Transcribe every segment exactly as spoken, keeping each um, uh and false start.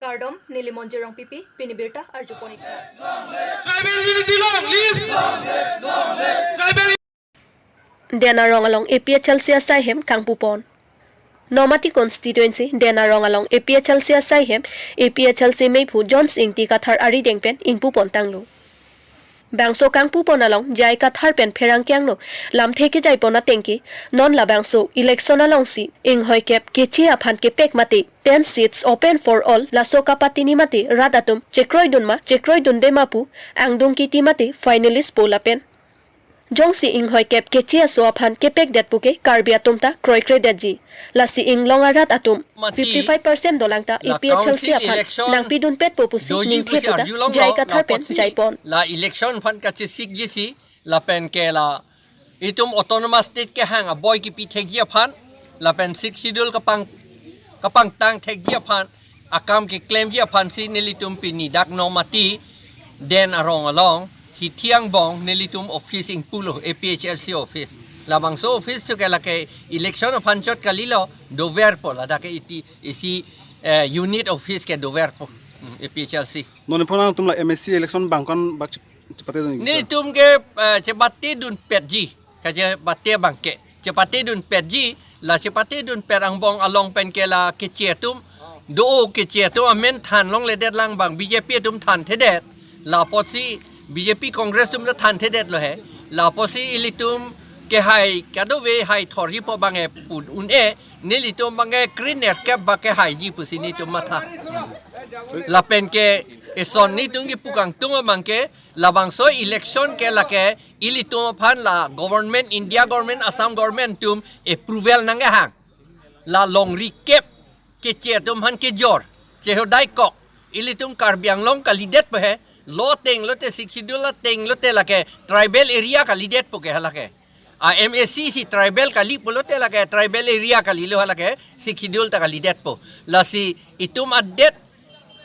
Kardom, neli Monjir Rongpipi, pini birta arjupon ik tha. Tribal unity long live! Tribal Den Arong along A P H L C asai hem kangpupon. Nomati constituency Den Arong along A P H L C asai hem A P H L C meiphu Jones Ingti Kathar arideng pen ingpupon tanglo. Bangso kangpupon along J I Kathar pen pherangke angno lamthe kejaipon ateng ke, non labangso election alongsi inghoi kep keche aphan kepek mate ten seats open for all laso kapatini mate rat atum chekroidun ma chekroidunde ma pu angdung kiti mate finalist po lapen jongsi inghoi kep keche aso aphan kepekdet pu ke Karbi atum ta kroikredetji. Lasi inglong arat atum Mati fifty five percent dolang ta la A P H L C council aphan election nangpidunpetpo pusi doji ningthe pusi pu ta arjulonglo, J I Kathar pen lapotsi jaipon. La election aphan kachesikjisi lapen ke la itum autonomous state kehang aboi kipi thekji aphan lapen Sixth Schedule kapang kapangtang thekji aphan akam keklemji aphansi nelitum pini dak Nomati Den Arong along hithi angbong nelitum office ingpulo, A P H L C office. Labangso office thu ke lake election aphan chot kalilo, doverpo, ladak ke iti isi, eh, unit office ke doverpo, hmm, A P H L C. Non pon nangtum la M A C election bang ko-an bak chep-, chepatedun iksa? Nelitum ke, eh, chepatedunpetji. Kachepate abang ke chepatedunpetji, la chepatedunpet angbong along pen ke la keche atum do-o, keche atum amen than longledet lang, bang B J P atum thanthedet, lapotsi B J P Congress atum ta thanthedetlo he, lapotsi ilitum kehai kadokave hai thorjipo abang ke pu un-e, nelitum abang ke krenerkep bak kehaiji pusi nelitum matha. Lapen ke eson nelitum kipu kangtung abang ke labangso election ke lake ilitum aphan la government, India government, Assam government atum approval nangkehang. La longri kep keche atum aphan kejor, chehodai kok, ilitum Karbi Anglong kalidetpo he, law ateng lote, Sixth Schedule ateng lote lake tribal area kalidetpo ke halake. A M A C si tribal kali pulote lake tribal area kalilo, halake Sixth Schedule ta kalidetpo. Lasi itum adet,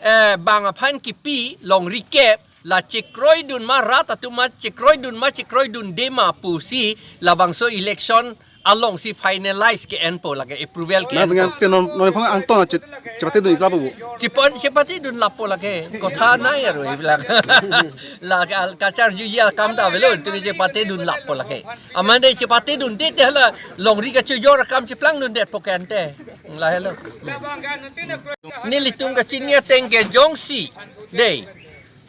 eh, bang aphan kipi longri kep, la chekroidun ma rat atum ma chekroidun ma chekroidunde ma pusi labangso election alongsi finalize ke-enpo, lake approval ke-enpo. Nang dengan te non non phang angton che-, chepatedun iklap bu. Chepon chepatedun lappo lake. Kotha nai aru iplak. La ka-, kacharjuji akam ta avelo, tu chepatedun lappo lake. Amat de chepatedunde te hala longri kachojor akam cheplangdundetpo ke ante. Lahelo. Nelitum kachini ateng ke jongsi dei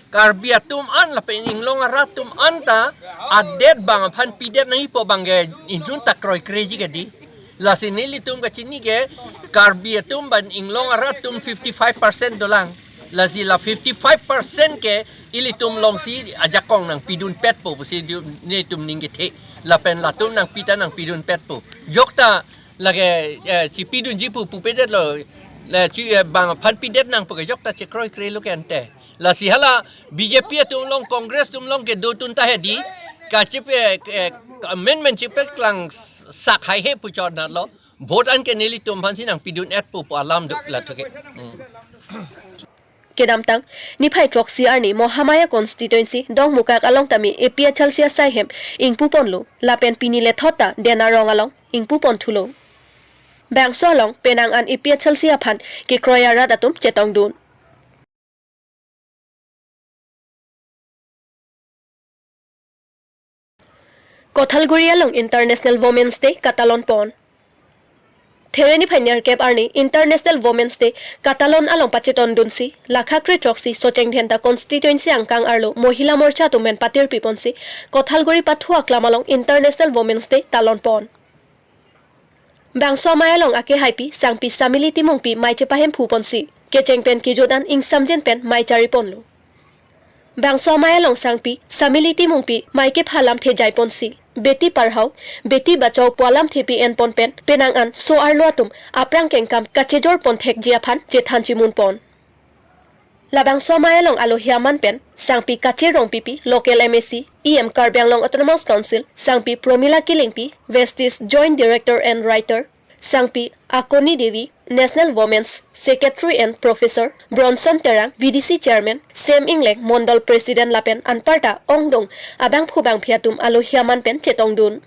Karbi atum an lapen inglong arat atum anta adet bang aphan pidet nangjipo abang ke inut ta kroikreji ke dei. Lasi nelitum kachini ke Karbi atum ban inglong arat atum fifty five percent dolang. Lasi la fifty five percent ke ilitum alongsi ajakong nangpidunpetpo pusi di-, nelitum ning kethe. Lapen latum nangpi ta nangpidunpetpo. Jokta lake, eh, chipidunji pu pupedetlo. La chi, eh, bang aphan pidet nangpo ke jokta chekroikre lo ke ante. Lasi hala B J P atum along, Congress atum along kedotun ta he dei, kachepe, eh, amendment chepeklang sak haihe pu chot natlo. Vote an ke nelitum aphansi nangpidun-etpo pu alam do latum ke. Hmm. Kedamtang, niphai throksi arni Mahamaya constituency Dongmukak along tame A P H L C asai hem ingpuponlo, lapen pini lethot ta Den Arong along ingpuponthulo. Bangso along penang an A P H L C aphan kekroi arat atum chetongdun. Kothalguri along International Women's Day katalonpon. There niphai nerkep arni International Women's Day katalon along pachetongdunsi, lakha kre throksi Socheng Dhenta constituency angkang arlo Mohila Morcha atum pen patirpiponsi, Kothalguri pathu aklam along International Women's Day talonpon. Bangso amei along akehaipi sangpi Samili Timungpi mei chepahemphuponsi, kecheng pen kejut an ingsamjin pen mei chariponlo. Bangso amei along sangpi Samili Timungpi mei kepha lamthe jaiponsi, Beti Padhao, Beti Bachao pu alamthe pi-enpon pen penang an so-arlo atum aphrang kengkam kachejorpon thekji aphan chethan chimunpon. Labangso amei along alohi aman pen sangpi Kache Rongpipi, local M A C, E M Karbi Anglong Autonomous Council, sangpi Promila Killingpi, Vestige Joint Director and Writer, sangpi Akoni Devi, National Women's Secretary and Professor, Bronson Terang, V D C Chairman, Sem Ingleng, Mondol President lapen anparta ongdung abangphu bangphi atum alohi aman pen chetongdun.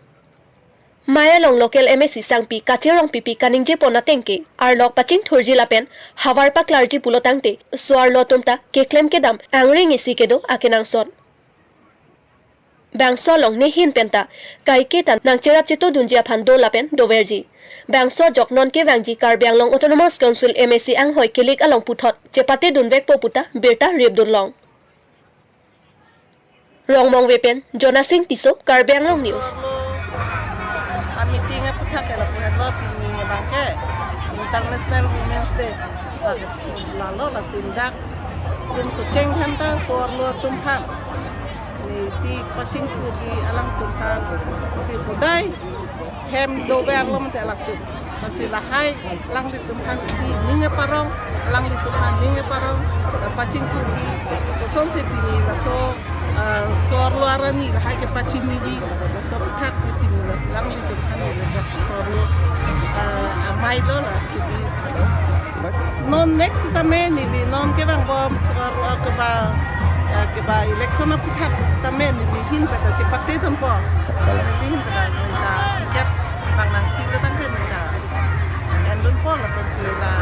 Maya along local M A C sangpi Kache Rongpipi kaningjepon ateng ke arlok pachingthurji lapen havar paklarji pulo tangte so-arlo atum ta keklem kedam angring isi kedo akenangsot. Bangso along nehin penta kaike ta nangcherap chetodunji aphan do lapen doverji. Bangso ajok non kevangji Karbi Anglong Autonomous Council M A C anghoi kelik along puthot chepatedunvekpo puta birta ripdunlong. Rongmongve pen Jonasing Tisso, Karbi Anglong News. A meeting aputhak ke lapu henlo pini abangke International Women's Day. Lalo lasi dak atum socheng aphan ta so-arlo atum aphan, ne isi pachingthurji alangtum aphan, isi hodai hem dover lo mate alangtum. Lasi lahai alanglitum aphan isi ning eparong, alanglitum aphan ning eparong, eh, pachingthurji, kosonsi pini laso, eh, so-arlo arni lahai kepachiniji, laso aputhak si pini alanglitum aphan neli dak so-arlo, eh, amei lo la kebi. Non next tame neli non kevangbom so-arlo keba, eh, keba election aputhak sitame neli ahin peta chepatedunpo. Neli ahin peta neli ta kep bang nangpi lo tangte neli ta endunpo lapen si la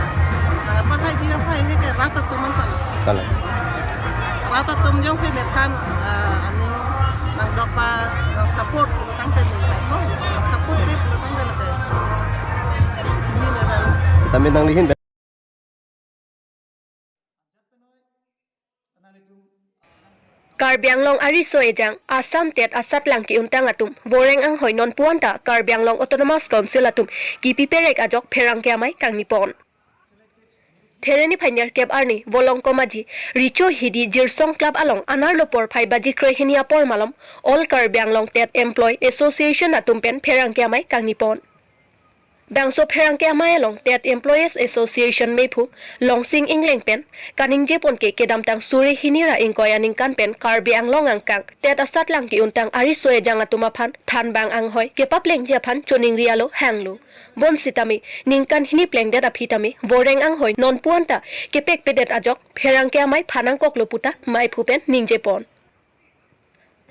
nangpahai ji aphai he ke rat atum an salo. Kalang. Rat atum jongsi nephan, ah, aning nangdok pa nangsupport lo tangte neli ta no, nangsupport pe lo tangte neli ta. Chini na ran. Sitame nangli ahin Karbi Anglong ariso ejang Assam TET asatlang ke-untang atum voreng anghoi nonpu anta Karbi Anglong Autonomous Council atum kipi perek ajok pherangke amei kangnipon. There niphai nerkep arni Volongkom Aji Richo Hidi Jirsong Club along anerlo porphai baji krehini apor malom All Karbi Anglong TET Employee Association atum pen pherangke amei kangnipon. Bangso pherangke amei along TET Employees Association mephu Longsing Engleng pen kaningjepon ke kedamtang suri hini ra ingkoi aningkan pen Karbi Anglong angkang TET asatlang ke-untang ariso ejang atum aphan thanbang anghoi kepaplengji aphan choningri alo hanglo. Bonsitame ningkan hini plengdet aphi tame voreng anghoi nonpu anta kepekpedet ajok pherangke amei phan nangkoklo puta mephu pen ningjepon.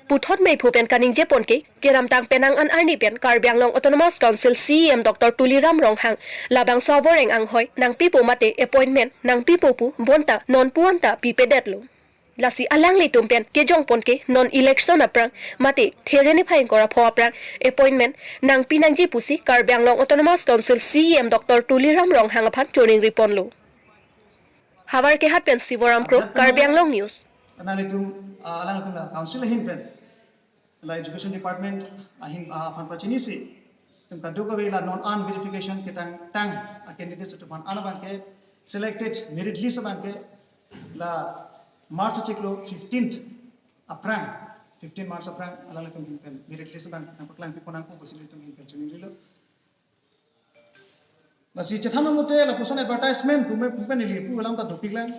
Puthot mephu pen kaningjepon ke, kedamtang penang an arni pen Karbi Anglong Autonomous Council CEM Doctor Tuliram Ronghang labangso avoreng anghoi nangpipo mate appointment nangpipo pu bonta nonpu anta pipedetlo. Lasi alanglitum pen kejongpon ke non election aphrang mate there niphai ingkoi ra pho aphrang appointment nangpi nangji pusi Karbi Anglong Autonomous Council CEM Doctor Tuliram Ronghang aphan choningriponlo. Havar Kehat pen Sivoram Kro, Karbi Anglong News. Nanglitum, ah, alanglitum la council ahin pen, la education department ahin, ah, aphan pachinisi, itum kadokave la non an verification ketangtang a candidates atum aphan an abangke selected merit list abangke la March achiklo fifteenth aphrang, fifteen March aphrang alanglitum ahin pen merit list abang nangpaklangpipon nangpo pusi nelitum ahin pen choningrilo. Lasi chethan mate lapuson advertisement pu me pu pen neli pu alam ta dopiklang.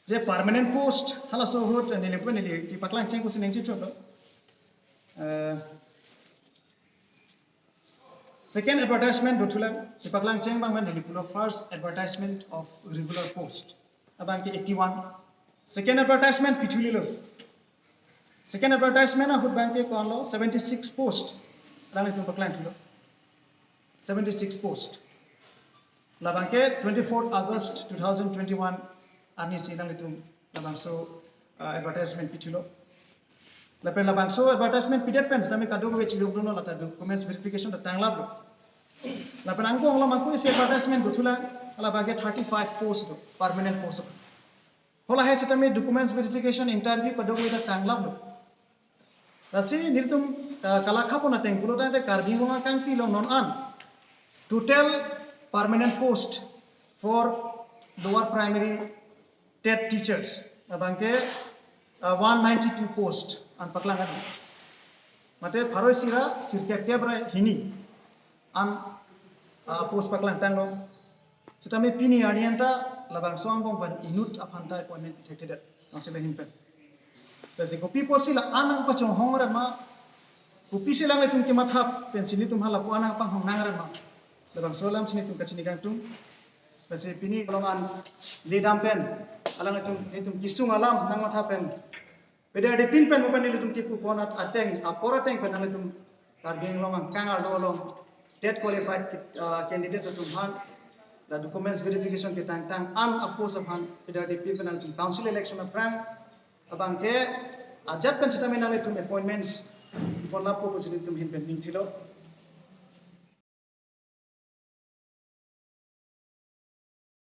Je permanent post halaso ahut neli pu neli kepaklang cheng pusi ningje chotlo. Eh, second advertisement dothulang, kepaklang cheng abang pen neli pulo first advertisement of regular post. Abangke eighty-one. Second advertisement pithulilo. Second advertisement ahut abangke ko-anlo seventy-six post. Alanglitum paklangthulo. Seventy-six post. Labangke twenty-fourth August two thousand twenty-one arnisi alanglitum labangso, ah, advertisement pithulo. Lapen labangso advertisement pidet pen sitame kadokave chiyungdunlo, lata documents verification ta tanglaplo. Lapen angkong along ako isi advertisement dothulang, labangke thirty-five post do, permanent post. Halahai sitame documents verification interview kadokave ta tanglaplo. Lasi nelitum, ah, kalakhapon ateng pulo tangte Karbi Anglong akangpi along non an total permanent post for lower primary TET teachers abangke, ah, one ninety-two post an paklang an. Mate pharo isi ra sirkep kep ra hini an, ah, post paklangtanglo. Sitame pini arni anta labangso angbong pen inut aphan ta appointment pithekthe det. Nang sila ahin pen. Lasi kopi pusi la-an nangpachonghong ran ma, kopisi alanglitum kematha pensi nelitum hala pu-an nangpanghong nang ran ma, labangso alam si nelitum kachini kangtung. Lasi pini along an ledam pen alanglitum, nelitum kesung alam nangmatha pen, pede adipin pen mo pen nelitum kepupon at-, ateng, apor ateng pen nelitum Karbi Anglong angkang arlo along TET qualified, uh, candidates atum aphan la documents verification ketangtang an a post aphan P W D P penang atum council election aphrang abangke ajat pen sitame nanglitum appointments pon lapo pusi nelitum ahin pen ningthilo.